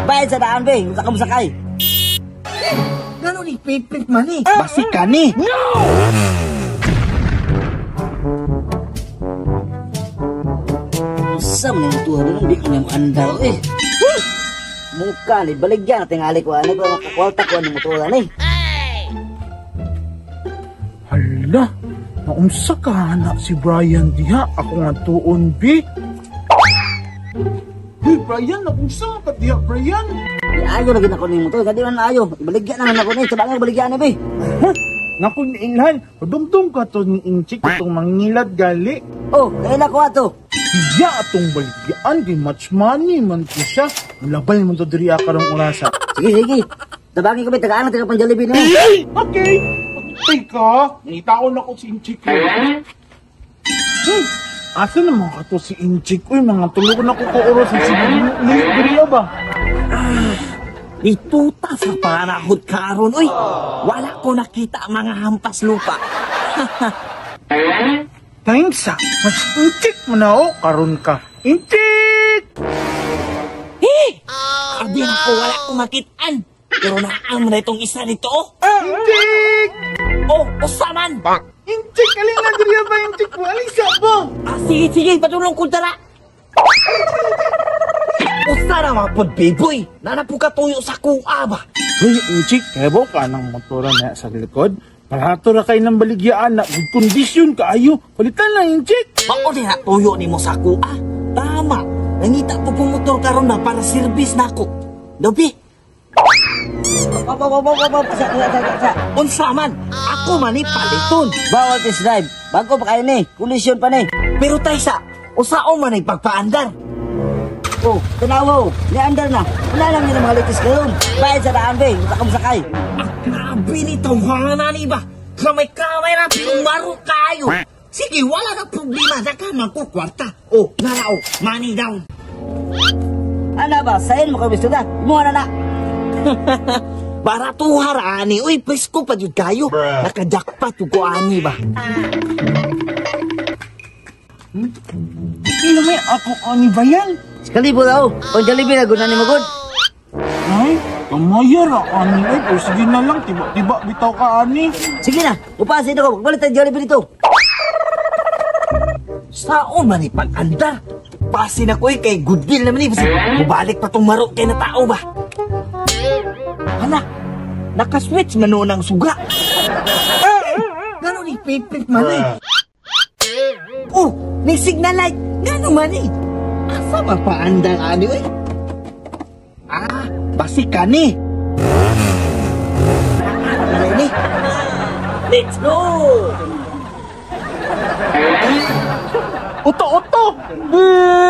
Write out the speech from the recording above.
Bayad sa daan, be. Unsa ka mosakay? Ngano ni pipit man ni? Basi kani. No! Unsa man ang tuwa nung di ko na maandar eh. Mukha ni baligyan tingali ko ani ko makakwarta ko ani motor ani. Hala, naunsa ka na si Brian diha ako nga tuon bi. Hey Brian, naunsa ka diha Brian? Di ayo lagi nako ning motor, kadi man ayo. Ibaligyan na nako ni, tabangan baligyan ni bi. Huh? Naku ni Ilhan, padumdum ka to ni Inchik itong mangilad gali. Oh, kaila ko ato. Iya atong baligyan, di much money man ko siya. Mulabay mo to diri karong orasa. Sige, sige. Tabangin kami, tagaan natin ang pang-Jollibee nimo. Okay. Teka, ngitaon ako si Inchik. Asa naman ka to si Inchik? Uy, mga tulog na ko oras sa sige. Ba? Ituta sa panahod karon, uy. Wala ko nakita mga hampas lupa. Thanks ah. Mas Inchik mo na oh. Karon ka. Inchik! Eh! Abi na ko wala ko makitaan. Pero naam na itong isa nito oh. Inchik! Oh, usaman! Inchik! Alin na diriya ba Inchik mo? Alin sa ba? Ah, sige, sige. Patulong ko dara. Usa na mga pod, baboy. Nanapo ka tuyo sa kuha ba? Uy, Inchik, kaya ka ng motora na sa likod? Parato ra kay ng baligyaan na good condition kaayo. Palitan lang, Inchik. Mao din na tuyo ni mo sa kuha. Tama. Nangita po kong motor karon na para service na ako. Dobi. Sa. Unsa man? Ako man ni paliton. Bawal test drive. Bago pa kayo ni, kondisyon pa ni. Pero taysa, usao man ay pagpaandar. Oh, tanawa oh, niandar na. Wala lang nila mga latest karon. Bayad sa daan, be. Unsa ka mosakay? Ah, grabe ni tawhana ni ba? Kamay-kamay ra pero maro kayo. Sige, wala na problema. Nakaman ko kwarta. Oh, nara oh, money down. Ana ba, sain mo ka bisto da. Imuha na na. Baratuha ra ani. Uy, presko pa jud kayo. Naka-jackpot ko ani ba? Pila may ako ani ba yan? Sekali po daw. Pang Jollibee na gud na ni mo gud. Ay, kamaya ra ani. Ay, pero sige na lang. Tiba-tiba bitaw ka ani. Sige na, upasin ako. Pagbalik tayo Jollibee dito. Saon man ni pag-andar? Pasin ako eh, kay good deal naman eh. Basta mubalik pa tong maro kay na tao ba? Hala, nakaswitch na noon ang suga. Gano'n ni pipit man eh. Oh, may signal light. Gano'n man eh. Asa man paandar ani eh? Ah, basi ka ni. Ah, ni. Let's go! Oto, oto! Beep!